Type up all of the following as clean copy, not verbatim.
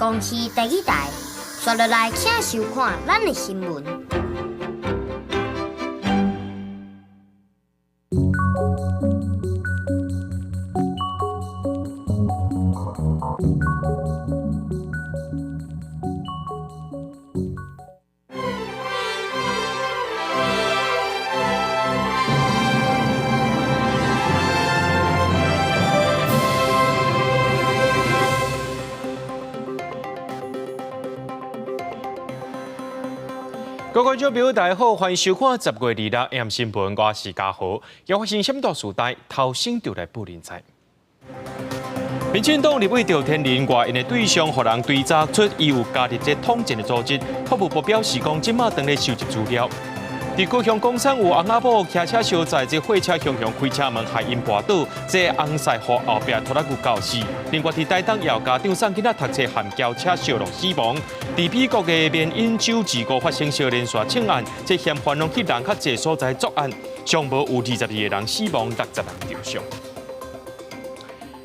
公視第二台，刷落來請收看咱的新聞。各位觀眾朋友，大家好，歡迎收看10月26 M 新聞，我是嘉豪。又發生什麼大事代，頭先就來報您知。民進黨立委趙天麟外因的對象，予人追查出伊有加入這統戰的組織。法務部表示講，這馬正咧收集資料。佇高雄岡山有翁仔某騎車相載，這貨車雄雄開車門害𪜶跋倒，這翁婿予後壁拖拉機絞死。另外，佇台東也有家長送囡仔讀冊和轎車燒落死亡。佇美國的緬因州自五發生小連續槍案，這嫌犯攏去人較濟所在作案，上無有22個人死亡，60人受傷。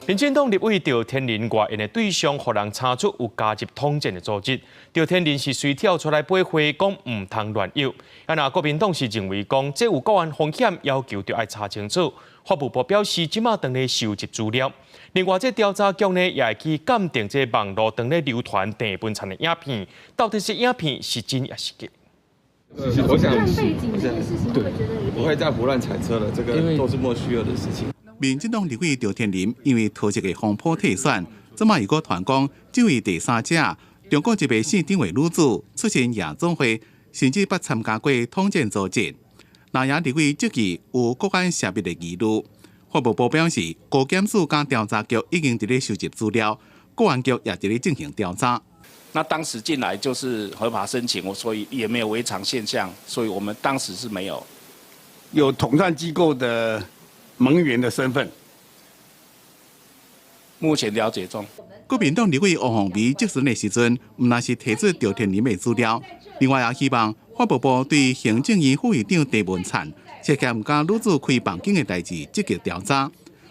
民進黨立委趙天麟外緣的對象，予人查出有加入統戰的組織。趙天麟是隨跳出來駁回，講毋通亂誘。啊，若國民黨是認為講這有國安風險，要求著愛查清楚。法務部表示，這馬正咧收集資料。另外，這調查局呢也會去鑑定這網路上咧流傳鄭文燦的影片，到底這影片是真抑是假？我想，對，不會再胡亂揣測了，這個都是莫須有的事情。民進黨立委趙天麟因為桃竹的風波退選，這馬又閣傳講這位第三者，中國一位姓丁的女子出身夜總會，甚至捌參加過統戰組織。藍營立委質疑有國安涉密的疑慮，法務部表示，高檢署佮調查局已經佇咧收集資料，國安局也佇咧進行調查。那當時進來就是合法申請，所以也沒有違常現象，所以我們當時是沒有有統戰機構的盟員的身份。目前了解中。國民黨立委王鴻薇質詢的時陣，毋但是提出趙天麟的資料，另外也希望法務部對行政院副院長鄭文燦涉嫌佮女子開房間的代誌積極調查，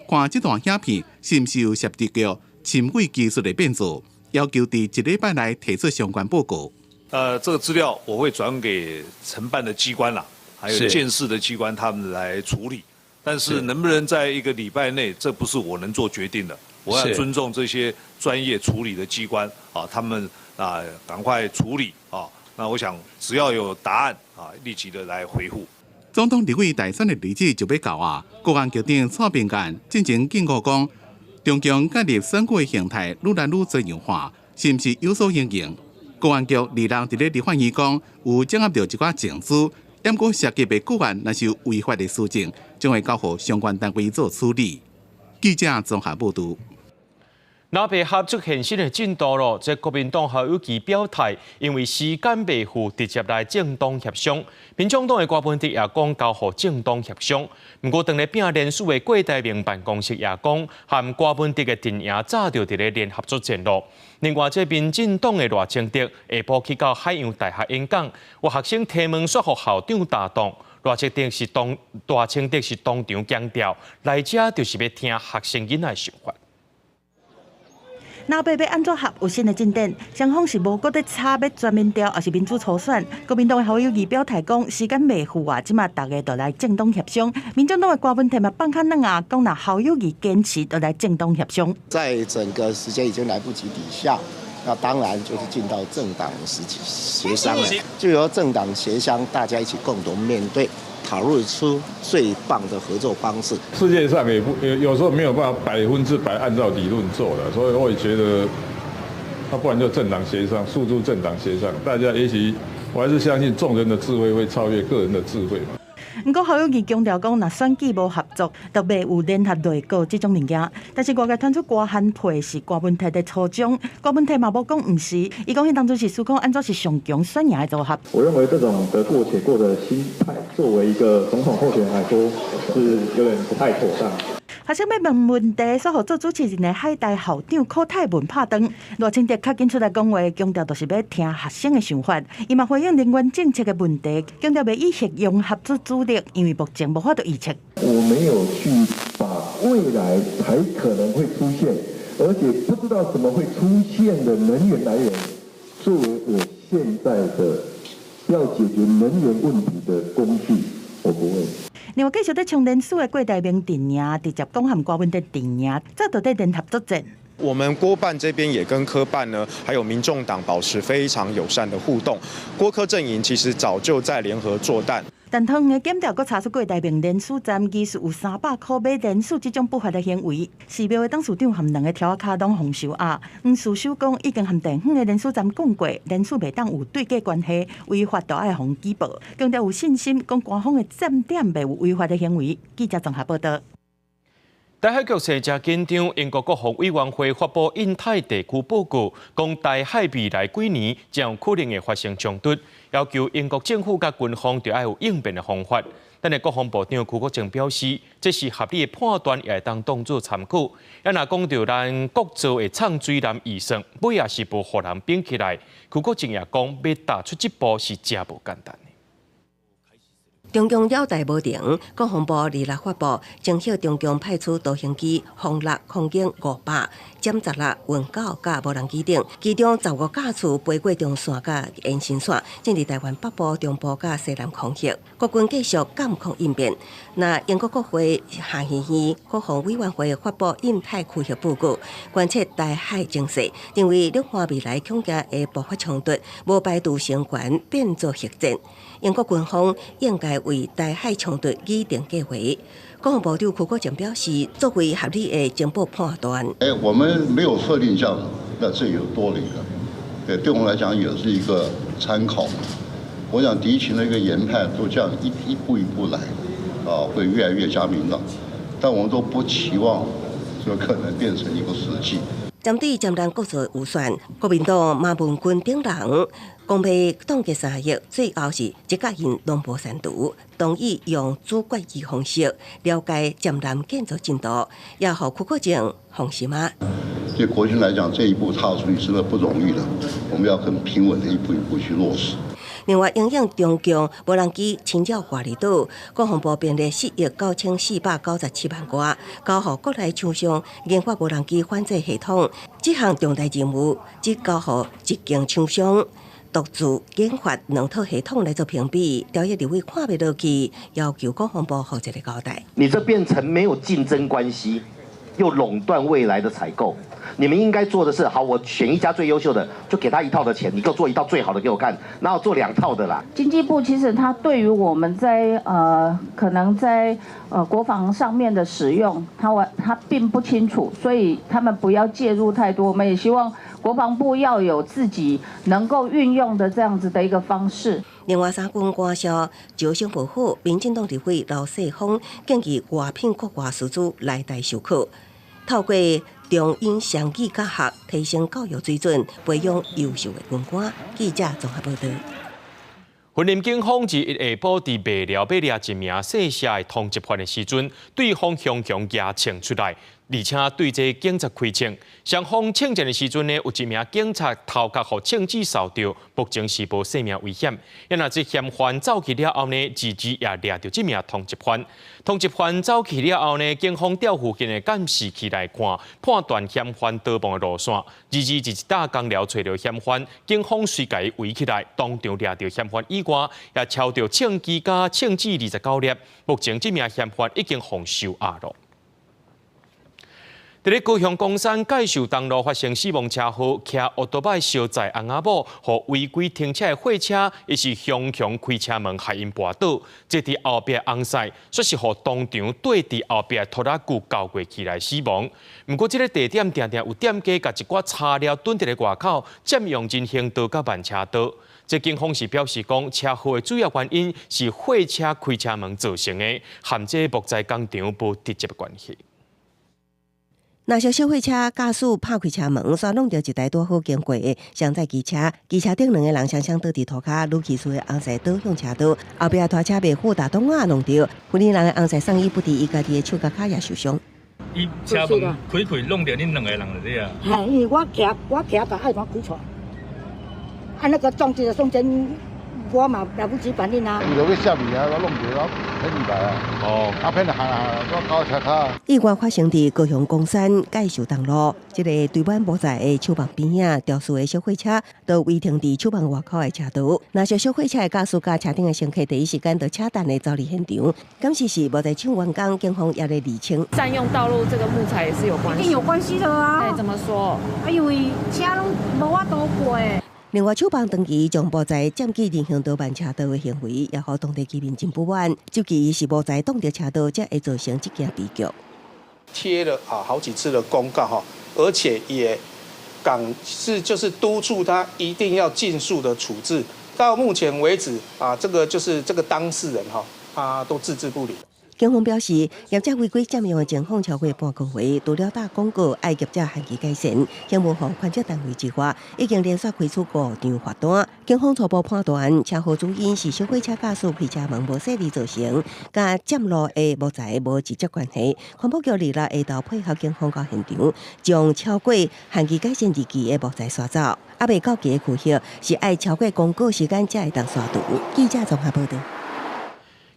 看這段影片是毋是有涉及到深偽技術的變造，要求佇一禮拜內提出相關報告。這個資料我會轉給承辦的機關啦，還有鑑識的機關，他們來處理。但是能不能在一個禮拜內，這不是我能做決定的。我要尊重這些專業處理的機關啊，他們啊趕快處理啊。那我想只要有答案啊，立即的來回覆。總統立委大選的日子就欲到啊，國安局長蔡炳幹進前警告講，中共介入選舉的形態愈來愈多樣化，是毋是有所因應？國安局二人佇咧立法院講，有掌握著一寡證據，毋過涉及的個案若是有違法的事證，將會交予相關單位做處理。記者綜合報導。藍白合出現新的進度咯，這國民黨侯友宜表態，因為時間袂赴，直接來政黨協商。民眾黨的郭文哲也講交予政黨協商。毋過，當咧拼連署的郭台銘辦公室也講，和郭文哲的陣營早就佇咧聯合作戰咯。另外，這民進黨的賴清德下晡去到海洋大學演講，有學生提問說予校長打動。賴清德是當場強調，來遮就是欲聽學生囡仔的想法。藍白欲按怎合有新的進展，雙方是無閣咧吵欲全民調，抑是民主初選。國民黨的侯友宜表態講，時間袂赴啊，這馬逐家就來政黨協商。民進黨的郭文哲嘛放較軟啊，講若侯友宜堅持，就來政黨協商。在整個時間已經來不及底下，那當然就是進到政黨實際協商了，就由政黨協商，大家一起共同面對，討論出最棒的合作方式。世界上也不有時候沒有辦法100%按照理論做的，所以我也覺得，那不然就政黨協商，訴諸政黨協商，大家也許我還是相信眾人的智慧會超越個人的智慧嘛。毋過侯友宜強調講，若選舉無合作，就袂有聯合內閣這種物件。但是外界傳出郭韓配是郭文鐵的初衷，郭文鐵嘛無講毋是，伊講彼當初是思考按怎是上強選贏的組合。我認為這種得過且過的心態，作為一個總統候選人來說，是有點不太妥當。學生欲問問題，煞予做主持人的海大校長柯泰文拍斷。賴清德較緊出來講話，強調就是欲聽學生的想法。伊嘛回應能源政策的問題，強調袂以核融合做主力，因為目前無法度預測。我沒有去把未來才可能會出現而且不知道怎麼會出現的能源來源，作為我現在的要解決能源問題的工具，我不會。另外，繼續咧衝連署的郭台銘陣營，直接講和郭文的陣營，早就佇聯合作戰。我們郭辦這邊也跟柯辦呢，還有民眾黨保持非常友善的互動。郭柯陣營其實早就在聯合作戰。但桃園的檢調閣查出郭台銘連署站其實有300箍買連署這種不法的行為。寺廟的董事長和兩个柱仔跤攏予收押。黃士修講已經和地方的連署站講過，連署袂當有對價關係，違法就愛予舉報。強調有信心講官方的站點袂有違法的行為。記者綜合報道。台海局勢誠緊張，英國國防委員會發布印太地區報告，講台海未來幾年將有可能會發生衝突，要求英國政府佮軍方著愛有應變的方法。但是國防部長邱國正表示，這是合理的判斷，也會當當做參考。啊，若講著咱國造的藏水艦預算，尾也是無予人反起來。邱國正也講，欲踏出這步是誠無簡單。中共擾台無停，國防部26發布，偵測中共派出多型機、轟六、空警500、殲16、運九佮無人機等，其中15架次飛過中線佮延伸線，進入台灣北部、中部佮西南空域。國軍繼續監控應變。那英國國會下議院國防委員會發布印太區域報告，關切台海情勢，認為兩岸未來恐驚會爆發衝突，無排除成權變做核戰。英國軍方應該為台海衝突擬定計劃。國防部長邱國正表示，作為合理的情報判斷。哎，我們沒有設定項目，那這又多了一個，對，對我們來講也是一個參考。我想敵情的一個研判都這樣一步一步來，啊，會越來越加明朗。但我們都不期望這可能變成一個實際。針對針對國造預算，國民黨馬文君等人講欲凍結3億，最後是一腳印攏無刪除，同意用組決議方式了解針艦建造進度，也予邱國正放心啊。對國軍來講，這一步踏出去真的不容易的，我們要很平穩的一步一步去落實。另外，因應中共無人機侵擾外離島，國防部編列4億9497萬外，交予國內廠商研發無人機反制系統。這項重大任務只交予一間廠商獨自研發兩套系統來做評比，朝野立委看袂落去，要求國防部予一个交代。你這變成沒有競爭關係，又壟斷未來的採購。你們應該做的是，好，我選一家最優秀的，就給他一套的錢，你給我做一套最好的給我看，然後做兩套的啦。經濟部其實他對於我們在可能在國防上面的使用，他並不清楚，所以他們不要介入太多。我們也希望國防部要有自己能夠運用的這樣子的一個方式。另外，三軍官校招生無好，民進黨立委劉世鋒建議外聘國外師資來台授課，透過中英雙語教學，提升教育水準，培養優秀的軍官。記者綜合報道。雲林警方佇一下晡佇麥寮欲掠一名姓謝的通緝犯的時陣，對方雄雄舉槍出來，而且對這警察開槍。雙方槍戰的時陣呢，有一名警察頭殼予槍支掃著，目前是無生命危險。若這嫌犯走去了後呢，自己也掠著這名通緝犯。通緝犯走去了後呢，警方調附近的監視器來看，判斷嫌犯逃亡的路線。二二佇一搭工寮揣著嫌犯，警方隨共伊圍起來，當場掠著嫌犯以外，也抄著槍支佮槍支29粒。目前這名嫌犯已經予收押囉。佇咧高雄岡山介壽東路發生死亡車禍，騎歐多擺相載翁仔某，予違規停車的貨車，伊是雄雄開車門予𪜶跋倒，這佇後壁翁婿，煞是予當場綴佇後壁拖拉機攪過去來死亡。毋過這个地點定定有店家共一寡柴料囤佇咧外口，佔用人行道佮慢車道。這警方是表示講，車禍的主要原因是貨車開車門造成的，和這木材工廠無直接關係。若是小貨車駕駛拍開車門，煞挵著一台拄好經過的雙載機車，機車頂兩个人雙雙倒佇塗跤，女騎士的翁婿倒向車道，後壁拖車袂赴大擋仔弄著，雲林人的翁婿送醫不治，伊家己的手佮跤也受傷。伊車門開開，弄著恁兩個人就對啊。嘿，因為我騎，我騎共愛怎開出來，啊，那個撞擊的瞬間，我嘛來不及反應啊。伊就欲卸物啊，我弄著我騙入來啊。哦，啊騙行行，我交車跤。意外發生佇高雄岡山介壽東路，這个堆滿木材的廠房邊仔，肇事的小貨車就違停佇廠房外口的車道。若是小貨車的駕駛佮車頂的乘客第一時間就車等的走離現場。敢是是木材廠員工，警方也咧釐清。佔用道路這個木材也是有關係，一定有關係的啊。欸，怎麼說？啊，因為車攏無法度過。另外，廠房長期將木材佔據人行道慢車道的行為，也予當地居民真不滿。就其是木材擋著車道，才會造成這件悲劇。貼了啊好幾次的公告哈，而且也港是就是督促他一定要盡速的處置。到目前為止啊，這個就是這個當事人哈，他都置之不理。警方表示，業者違規佔用的情況超過半個月，除了打廣告愛業者限期改善，刑務予寬則單位之外，已經連續開出五張罰單。警方初步判斷，車禍主因是小貨車駕駛開車門無細膩造成，佮佔路的木材無直接關係。環保局二六下晝配合警方到現場，將超過限期改善日期的木材刷走。猶未到期的區域是愛超過公告時間才會當刷除。記者綜合報導。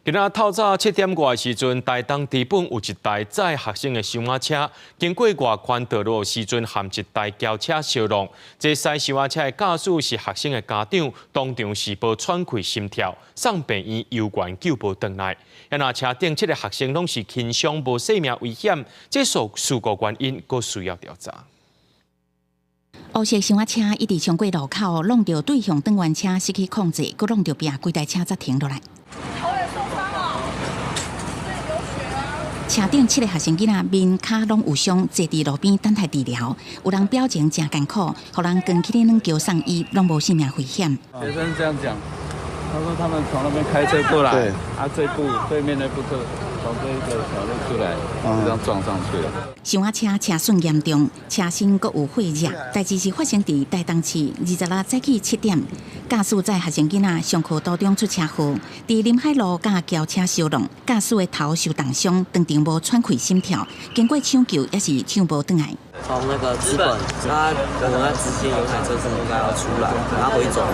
今仔透早7點外的時陣，台東知本有一台載學生的小巴車，經過外環道路的時陣，和一台轎車相撞。這駛小巴車的駕駛是學生的家長，當場是無喘氣心跳，送病院猶原救無轉來。啊，車頂7个學生攏是輕傷，無性命危險。這事故原因閣需要調查。烏色小巴車一直衝過路口，挵著對向轉彎車失去控制，閣挵著壁，規台車才停落來。車頂7个學生囡仔面跤攏有傷，坐佇路邊等待治療。有人表情誠艱苦，予人扛起軟轎送醫，攏無性命危險。學生這樣講，他說他們從那邊開車過來，啊，這部對面那部車從這一個小路出來，就這樣撞上去了。小巴車車損嚴重，車身閣有火熱。代誌是發生佇台東市26早起7點，駕駛載學生囡仔上課途中出車禍，佇臨海路佮轎車相撞，駕駛的頭受重傷，當場無喘氣心跳，經過搶救也是搶無轉來。從那個知本，他我們在直線有台車是應該要出來，然後回轉，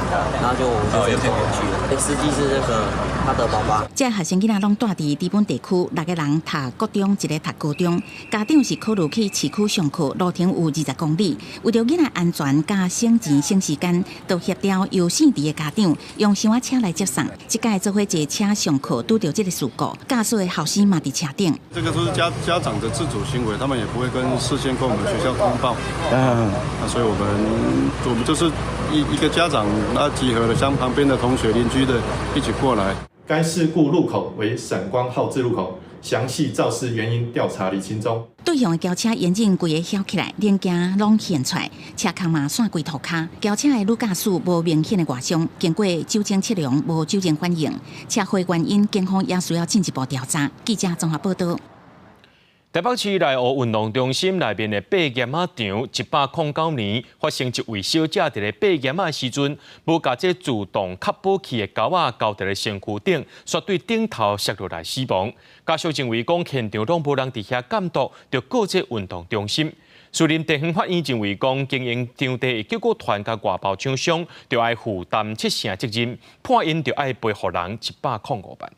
然後就我們就衝過去了。司機是那個他的爸爸。這學生囡仔攏蹛佇知本地區，6個人讀國中，一個讀高中，家長是考慮去市區上課，路程有20公里。為著囡仔安全佮省錢省時間，就協調有姓佇的家長用小巴車來接送。這擺做伙坐車上課，拄著這个事故，駕駛的後生嘛佇車頂。這個都是家長的自主行為，他們也不會跟事先跟我們學校通報。那所以我們就是一個家長，那集合了像旁邊的同學、鄰居的一起過來。該事故路口為閃光號誌路口，詳細肇事原因調查釐清中。對向的轎車引擎規个翹起來，零件攏現出來，車殼嘛散規塗跤。轎車的女駕駛無明顯的外傷，經過酒精測量無酒精反應。車禍原因，警方也需要進一步調查。記者綜合報導。台北市內湖運動中心內面的爬岩仔場，109年發生一位小姐佇咧爬岩仔的時陣，無共這自動確保器的鈎仔勾佇咧身軀頂，煞對頂頭摔落來死亡。家屬認為講現場攏無人佇遐監督，就告這運動中心。士林地方法院認為講，經營場地的救國團佮外包廠商，就愛負擔7成責任，判𪜶就愛賠予人105萬。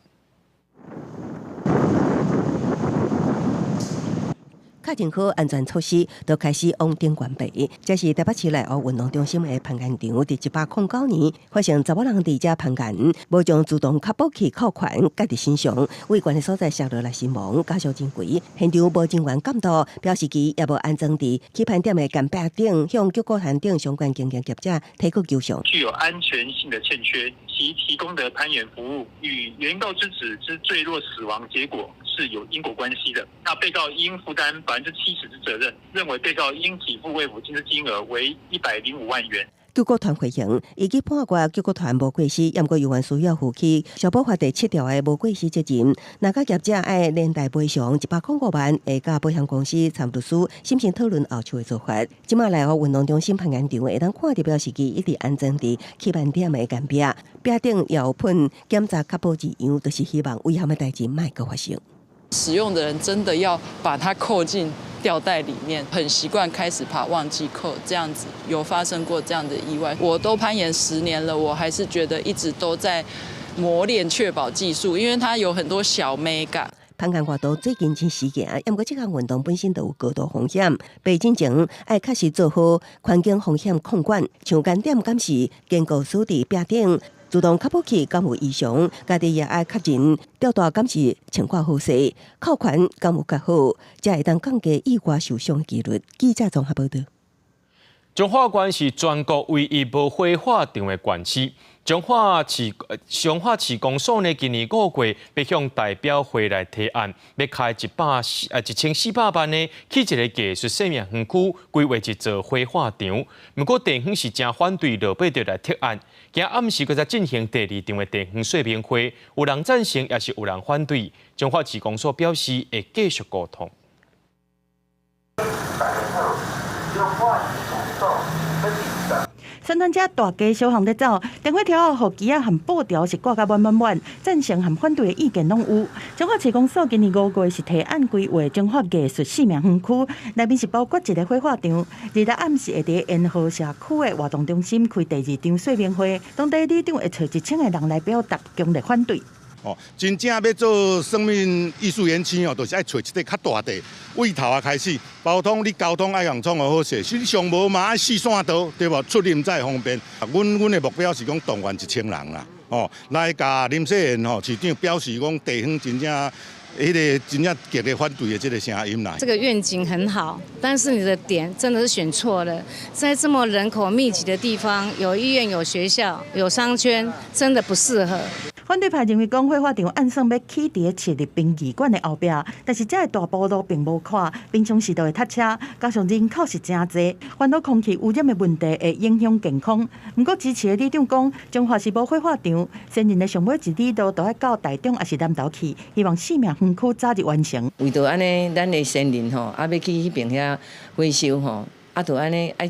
確認好安全措施，就開始往頂懸爬。這是台北市內湖運動中心的攀岩場，佇109年發生查某人佇遮攀岩，無將自動確保器扣環蓋佇身上，為懸的所在摔落來身亡。家屬認為現場無人員監督，表示其也無安裝佇起攀點的懸壁頂，向救國團等相關經營業者提出求償。具有安全性的欠缺，其提供的攀岩服務與原告之子之墜落死亡結果是有因果關係的。那被告應負擔70%之責任，認為被告應給付慰撫金之金額為105萬元。救國團回應，依據判決，救國團無過失，毋過猶原需要負起消保法第7條的無過失責任。若佮業者愛連帶賠償105萬，會佮保險公司參律師審慎討論後續的做法。這馬內湖運動中心攀岩場會當看著表示其一直安裝佇起攀點的懸壁，壁頂也有噴檢查確保字樣，就是希望遺憾的代誌莫閣發生。使用的人真的要把它扣進吊帶裡面，很習慣開始爬忘記扣，這樣子有發生過這樣的意外。我都攀岩10年了，我還是覺得一直都在磨練，確保技術，因為它有很多小眉角。攀岩活動最近真時行，毋過這項運動本身就有高度風險。爬進前愛確實做好環境風險控管，像岩點敢是堅固鎖佇壁頂，自動確保器敢有異常，家己也愛確認吊帶敢是穿掛好勢，扣環敢有蓋好，才會當降低意外受傷的幾率。記者綜合報道。彰化縣是全國唯一無火化場的縣市。彰化市公所呢，今年5月欲向代表會來提案，欲開1400萬呢，起一个藝術生命園區，規劃一座火化場。毋過地方是誠反對，落尾就來撤案。今暗時閣再進行第二場的地方說明會，有人贊成，也是有人反對。彰化市公所表示會繼續溝通。宣傳車大街小巷咧走，電火條仔予旗仔和布條是掛甲滿滿滿，贊成和反對的意見攏有。彰化市公所今年5月是提案規劃彰化藝術生命園區，內面是包括一个火化場。26暗時會佇延河社區的活動中心開第二場說明會，當地里長會揣1000个人來表達強烈反對。哦，真正欲做生命藝術園區哦，就是愛揣一塊較大塊，位頭仔開始，包通你交通愛共創予好勢，實際上無嘛愛四線道，對無？出入才會方便。阮的目標是講動員1000人啦，哦，來共林世賢吼市長表示講地方真正彼个真正極力反對的這个聲音啦。這個願景很好，但是你的點真的是選錯了，在這麼人口密集的地方，有醫院、有學校、有商圈，真的不適合。反對派認為講火化場按算欲起佇市立殯儀館的後壁，但是這个大埔路並無寬，平常時都會塞車，加上人口是誠濟，煩惱空氣污染的問題會影響健康。毋過支持的里長講，彰化是無火化場，先人的上尾一里路都愛到台中抑是南投去，希望生命園區早日完成。為著按呢，咱的先人吼，啊欲去彼爿遐回收吼，啊著按呢愛。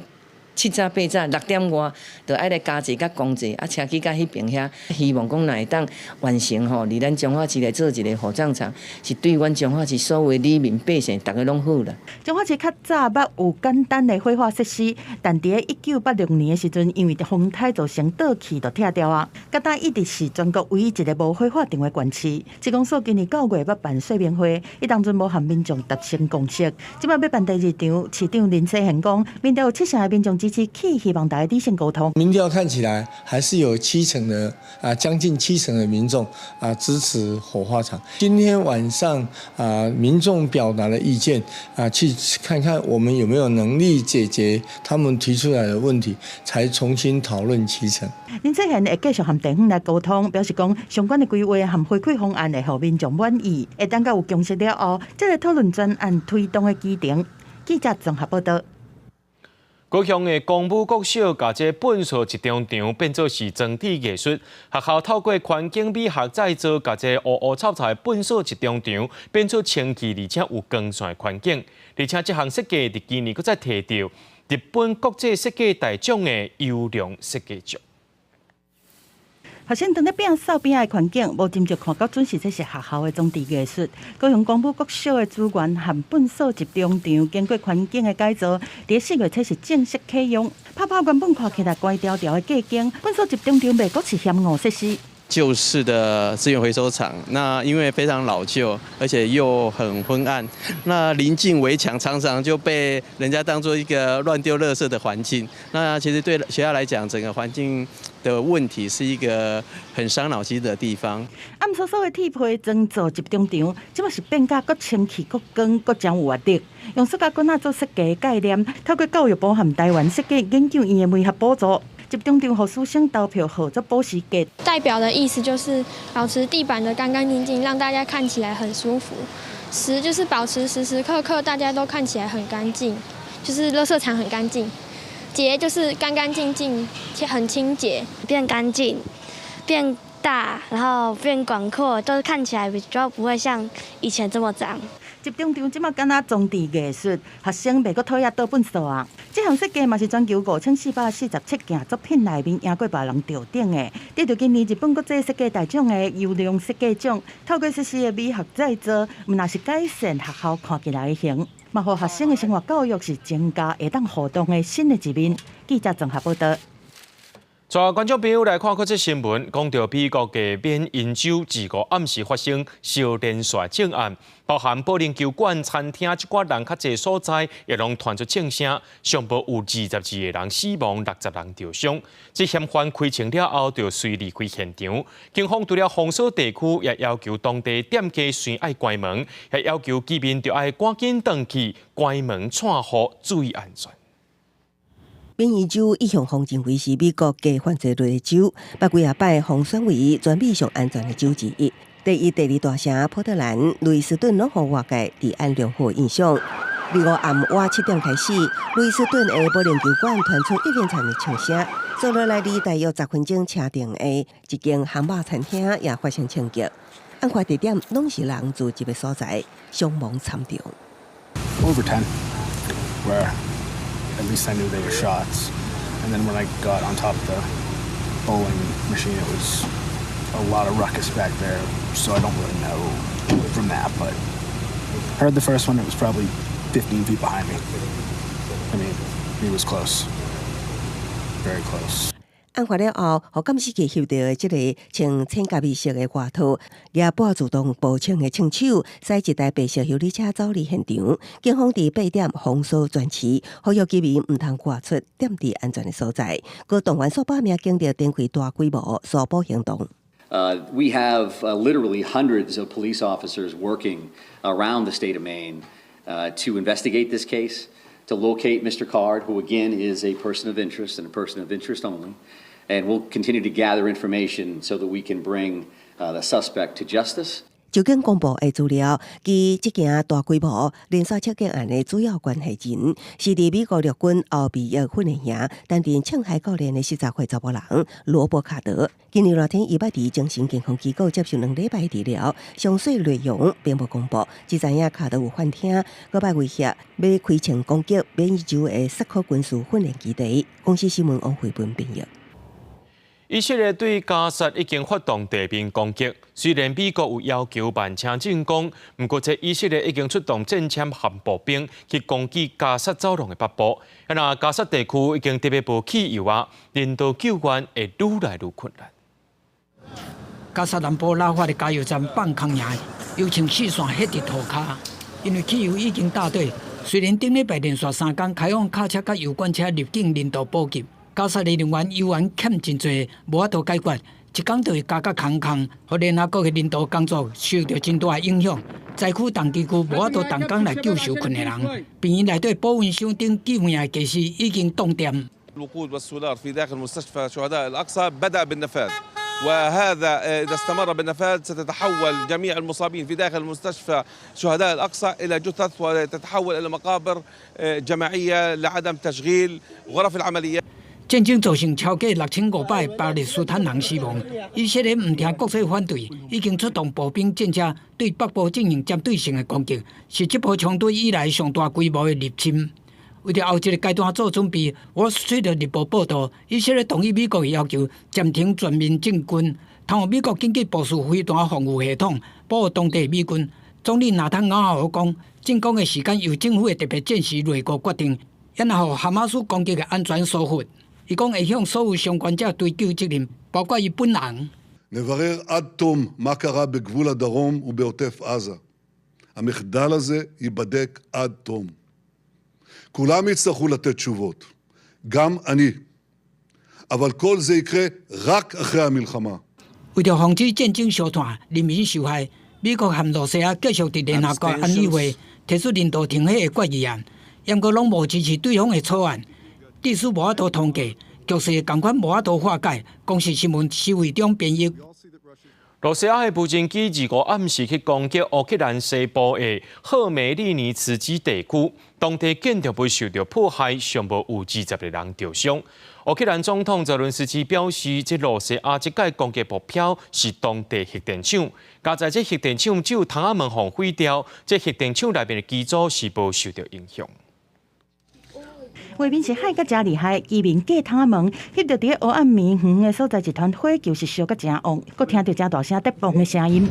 7早8早6點外，就愛來加坐佮公坐，啊車去到彼爿遐，希望講若會當完成吼，佇咱彰化市來做一个火葬場，是對阮彰化市所有里民百姓，逐家攏好啦。彰化市較早捌有簡單的火化設施，但佇1986年的時陣，因為風颱造成倒去，就拆掉啊。佮今一直是全國唯一一个無火化場的縣市。市公所今年9月欲辦說明會，伊當陣無和民眾達成共識。這擺欲辦第二場，市長林世賢講，民調有7成的民眾支持起，希望大家理性溝通。民調看起來還是有七成的啊，將近七成的民眾啊支持火化場。今天晚上啊，民眾表達的意見啊，去看看我們有沒有能力解決他們提出來的問題，才重新討論期程。林世賢會繼續和地方來溝通，表示講相關的規劃和回饋方案會予民眾滿意。會等到有共識了後，再來討論專案推動的期程。記者綜合報道。高雄的光武國小共這糞掃集中場變做是裝置藝術，學校透過環境美學再造，共這烏烏臭臭的糞掃集中場變做清氣而且有光線的環境。而且這項設計佇今年閣再提著日本國際設計大獎的優良設計獎。學生當咧摒掃邊仔的環境，無斟酌看到準是這是學校的裝置藝術。高雄光武國小的資源和糞掃集中場經過環境的改造，佇4月初是正式啟用。拍拍原本看起來乖條條的隔間，糞掃集中場袂閣是嫌惡設施。舊式的資源回收廠，那因為非常老舊，而且又很昏暗，那臨近圍牆，常常就被人家當作一個亂丟垃圾的環境。那其實對學校來講，整個環境的問題是一個很傷腦筋的地方。暗嗖嗖的鐵皮裝做集中場，這擺是變甲閣清氣、閣光、閣真有活力。用塑膠棍仔做設計概念，透過教育部和台灣設計研究院的媒合補助。集中場予師生投票，號做保時捷。代表的意思就是保持地板的乾乾淨淨，讓大家看起來很舒服。時就是保持時時刻刻大家都看起來很乾淨，就是垃圾場很乾淨。潔就是乾乾淨淨，很清潔，變乾淨，變大，然後變廣闊，都看起來比較不會像以前這麼髒。集中場這馬敢若裝置藝術，學生袂閣討厭倒糞掃啊！這項設計嘛是全球5447件作品內面贏過別人頭頂的，得著今年日本國際設計大獎的優良設計獎。透過實施的美學再造，毋但是改善學校看起來的形，嘛予學生的生活教育是增加會當互動的新的一面。記者綜合報道。帶觀眾朋友來看閣這新聞，講著美國的緬因州自五暗時發生燒連續槍案，包含保齡球館、餐廳，這寡人較濟所在，也攏傳出槍聲，上報有22個人死亡，60人著傷。這嫌犯開槍了後，就隨離開現場。警方除了封鎖地區，也要求當地店家隨愛關門，也要求居民著愛趕緊轉去關門串戶，注意安全。緬因州一向予認為是美國低犯罪率的州，捌幾仔擺予選為全美上安全的州之一。第一、第二大城波特蘭、路易斯頓攏予外界治安良好印象。二五暗晚7點開始，路易斯頓的保齡球館傳出一連串的槍聲，接落來離大約10分鐘車程的一間漢堡餐廳也發生槍擊。案發地點攏是人聚集的所在，傷亡慘重。 Over 10, where at least I knew they were shots. And then when I got on top of the bowling machine, it was a lot of ruckus back there, so I don't really know from that. But heard the first one, it was probably 15 feet behind me. I mean, it was close. Very close. 案發了後，予監視器翕著的這個穿淺咖啡色的外套、舉半自動步槍的槍手，駛一台白色休旅車走離現場。警方佇8點封鎖全市，呼籲居民毋通外出，踮佇安全的所在。閣動員數百名警力展開大規模搜捕行動。 We have literally hundreds of police officers working around the state of Maine to investigate this case, to locate Mr. Card, who again is a person of interest and a person of interest only. And we'll continue to gather information so that we can bring the suspect to justice. 就警公布的資料，其這件大規模連續槍擊案的主要關係人，是佇美國陸軍後備役訓練營擔任槍械教練的40歲查埔人羅伯卡德。今年熱天，伊捌佇精神健康機構接受2禮拜治療，詳細內容並無公布。只知影卡德有犯聽，閣捌威脅欲開槍攻擊緬因州的薩克軍事訓練基地。公視新聞王慧文編譯。以色列對加薩已經發動地面攻擊，雖然美國有要求慢車進攻，毋過這以色列已經出動戰車和步兵去攻擊加薩走廊的北部。啊，加薩地區已經特別無汽油啊，人道救援會愈來愈困難。加薩南部拉法的加油站放空營，油槍四線彼佇塗跤，因為汽油已經焦底。雖然頂禮拜連續3工開放卡車佮油罐車入境人道補給。加薩的能源油源欠真濟，無法度解決，一工就會加甲空空，予聯合國的人道工作受著真大的影響。災區重災區無法度動工來救受困的人，病院內底保溫箱頂救命的家私已經凍電。 الوقود والسولار في داخل مستشفى شهداء الأقصى بدأ بالنفاذ وهذا إذا استمر بالنفاذ ستتحول جميع المصابين في داخل مستشفى شهداء الأقصى إلى جثث وتتحول إلى مقابر جماعية لعدم تشغيل غرف العمليات. 戰爭造成超過6500個巴勒斯坦人死亡。以色列毋聽國際反對，已經出動步兵戰車對北部進行針對性的攻擊，是這波衝突以來上大規模的入侵。為著後一個階段做準備，我隨著日報報道，以色列同意美國的要求，暫停全面進軍，通予美國緊急部署飛彈防禦系統，保護當地美軍。總理納坦雅胡講，進攻的時間由政府的特別戰時內閣決定，然後哈馬斯攻擊的安全疏忽。伊講會向所有相關者追究責任，包括伊本人。 נברר עד תום מה קרה בגבול הדרום ובעוטף עזה. המחדל הזה ייבדק עד תום. כולם יצטרכו לתת תשובות, גם אני. אבל כל זה יקרה רק אחרי המלחמה. 為著防止戰爭燒炭，人民受害，美國和露西亞繼續佇聯合國安理會提出人道停火的決議案，毋過攏無支持對方的草案。致使無法度通過，局勢仝款無法度化解。公視新聞施偉中編譯。羅西亞的無人機25暗時去攻擊烏克蘭西部的赫梅利尼茨基地區，當地建築物受著破壞，上無有20個人著傷。烏克蘭總統澤倫斯基表示，這羅西亞這擺攻擊目標是當地核電廠，佳哉這核電廠只有窗仔門予毀掉，這核電廠內面的機組是無受著影響。畫面是海甲誠厲害，居民隔窗仔門，翕著佇咧黑暗暝遠遠的所在，一團火球是燒甲誠旺，閣聽著誠大聲咧嘣的聲音。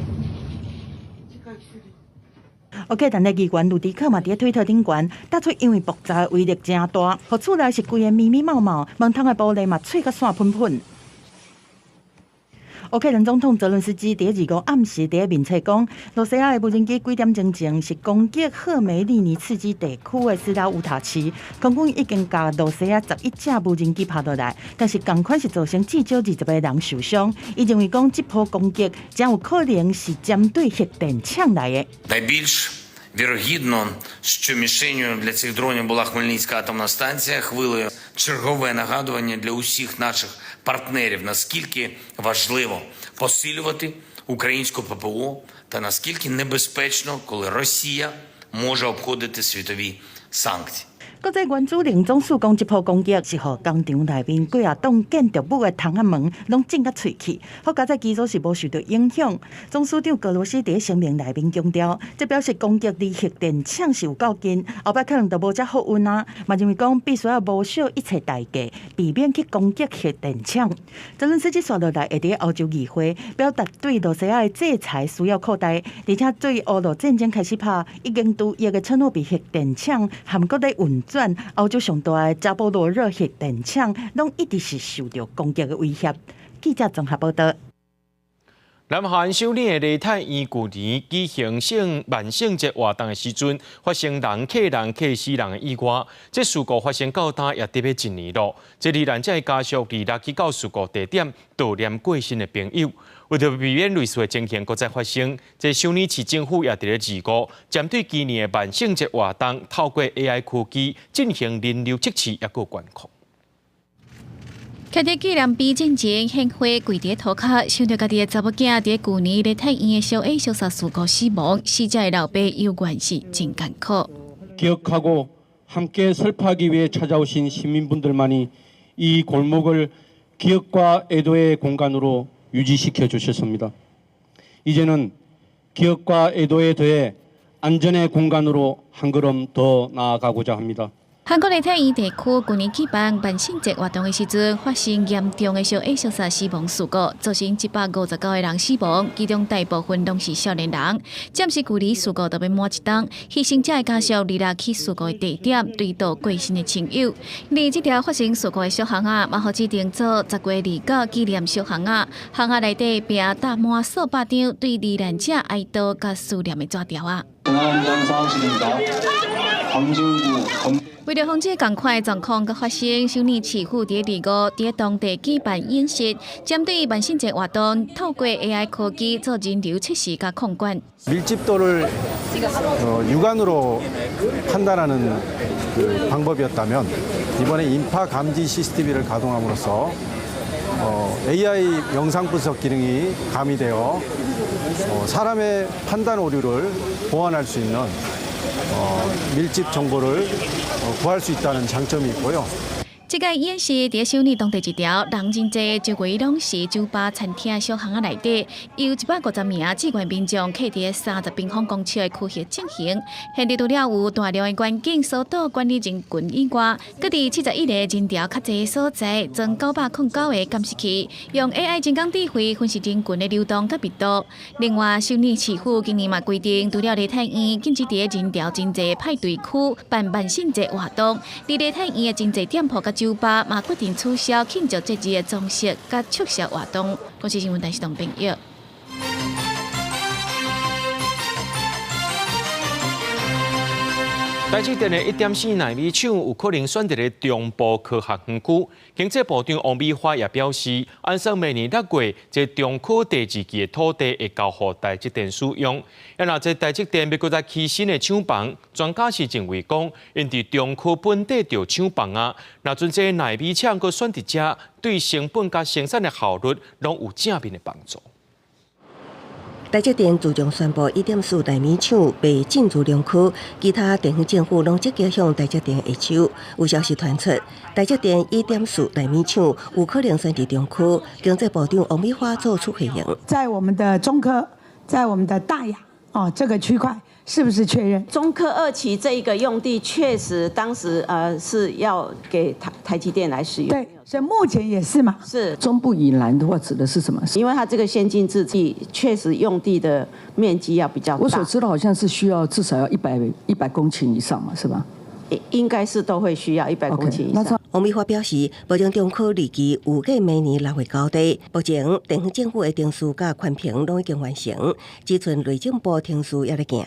烏克蘭的議員魯迪克嘛佇咧推特頂懸，打出因為爆炸的威力誠大，予厝內是規个密密茂茂，門窗的玻璃嘛碎甲散噴噴。烏克蘭總統澤倫斯基佇咧25暗時佇咧面冊講，羅西亞的無人機幾點鐘前是攻擊赫梅利尼茨基地區的斯拉烏塔市，空軍已經共羅西亞11架無人機拍落來，但是仝款是造成至少20個人受傷。伊認為講這波攻擊誠有可能是針對核電廠來的。 Найбільш вірогідно, що мішенню для цих дронів була Хмельницька атомна станція. Хвилею чергове нагадування для усіх наших партнерів, наскільки важливо посилювати українську ППО та наскільки небезпечно, коли Росія може обходити світові санкції. 國際原子能總署講，這波攻擊是予工廠內面幾仔棟建築物的窗仔門攏震甲碎去，好佳哉機組是無受著影響。總署長格羅斯佇聲明內面強調，這表示攻擊離核電廠是有夠近，後擺可能就無遮好運啊。嘛認為講必須愛無惜一切代價，避免去攻擊核電廠。澤倫斯基紲落來會佇歐洲議會表達對羅西亞的制裁需要擴大，而且對烏俄戰爭開始拍已經除役的車諾比核電廠含閣咧運轉歐洲上大的扎波羅熱核電廠，攏一直是受著攻擊的威脅。記者綜合報導。南韓首爾的梨泰院舊年舉行聖萬聖節活動的時陣，發生人客人客死人的意外。這事故發生到今也得欲一年囉。這罹難者的家屬26去到事故地點悼念過身的朋友。為著避免類似的情形閣再發生，這首爾市政府也佇咧25針對今年的萬聖節活動，透過 AI 科技進行人流測試，抑閣管控。徛佇紀念碑進前獻花跪佇塗跤，想著家己的查某囝佇舊年梨泰院的小火燒殺事故死亡，死者的老爸猶原是真艱苦。 기억하고함께슬퍼하기위해 찾아오신 시민분들만이 이 골목을 기억과 애도의 공간으로 유지시켜 주셨습니다. 이제는 기억과 애도에 더해 안전의 공간으로 한 걸음 더 나아가고자 합니다. 韓國梨泰院地區舊年舉辦萬聖節活動的時陣，發生嚴重的小火燒殺死亡事故，造成159個人死亡，其中大部分攏是少年人。暫時距離事故就欲滿一冬，犧牲者的家屬26去事故的地點追悼過身的親友。而這條發生事故的小巷仔，嘛予指定做10月29紀念小巷仔，巷仔內底並搭滿數百張對罹難者哀悼佮思念的紙條仔。為著防止仝款的狀況閣發生，首爾市府佇25佇當地舉辦演習，針對萬聖節活動，透過 AI 科技做人流測試佮控管。 밀집도를 육안으로 판단하는 그 방법이었다면 이번에 인파 감지 CCTV를 가동함으로써 AI 영상 분석 기능이 가미되어 사람의 판단 오류를 보완할 수 있는 밀집 정보를 구할 수 있다는 장점이 있고요. 這個演習佇首爾當地一條人真濟，周圍攏是酒吧、餐廳、小巷仔內底，由150名志願民眾徛佇30平方公尺的區域進行。現場除了有大量的員警疏導管理人群以外，閣佇71個人潮較濟的所在，裝909個監視器，用 AI 人工智慧分析人群的流動佮密度。另外，首爾市府今年嘛規定，除了梨泰院禁止佇人潮真濟派對區辦萬聖節活動，佇梨泰院的真濟店鋪佮酒吧嘛決定取消慶祝節日的裝飾佮促銷活動。公視新聞台視同朋友。台積電的1.4納米廠有可能選佇咧中部科學園區。經濟部長王美花也表示，按算明年6月，這中科第二期的土地會交予台積電使用。啊，若這台積電欲閣再起新的廠房，專家是認為講，𪜶佇中科本底就有廠房啊，若陣這納米廠閣選佇遮，對成本佮生產的效率攏有正面的幫助。台積電自從宣布1.4納米廠欲進駐中科，其他地方政府攏積極向台積電下手。有消息傳出，台積電1.4納米廠有可能選佇中科。經濟部長王美花做出回應，在我們的中科，在我們的大雅哦，這個區塊是不是確認？中科二期這一個用地確實當時是要給台積電來使用。對，所以目前也是嘛。是。中部以南的話指的是什麼？因為它這個先進製程確實用地的面積要比較大。我所知道好像是需要至少要100公頃以上嘛，是吧？應該是都會需要100公頃以上。王美花表示，目前中科二期預計明年6月交地，目前地方政府的程序佮環評攏已經完成，只賰內政部程序猶咧行。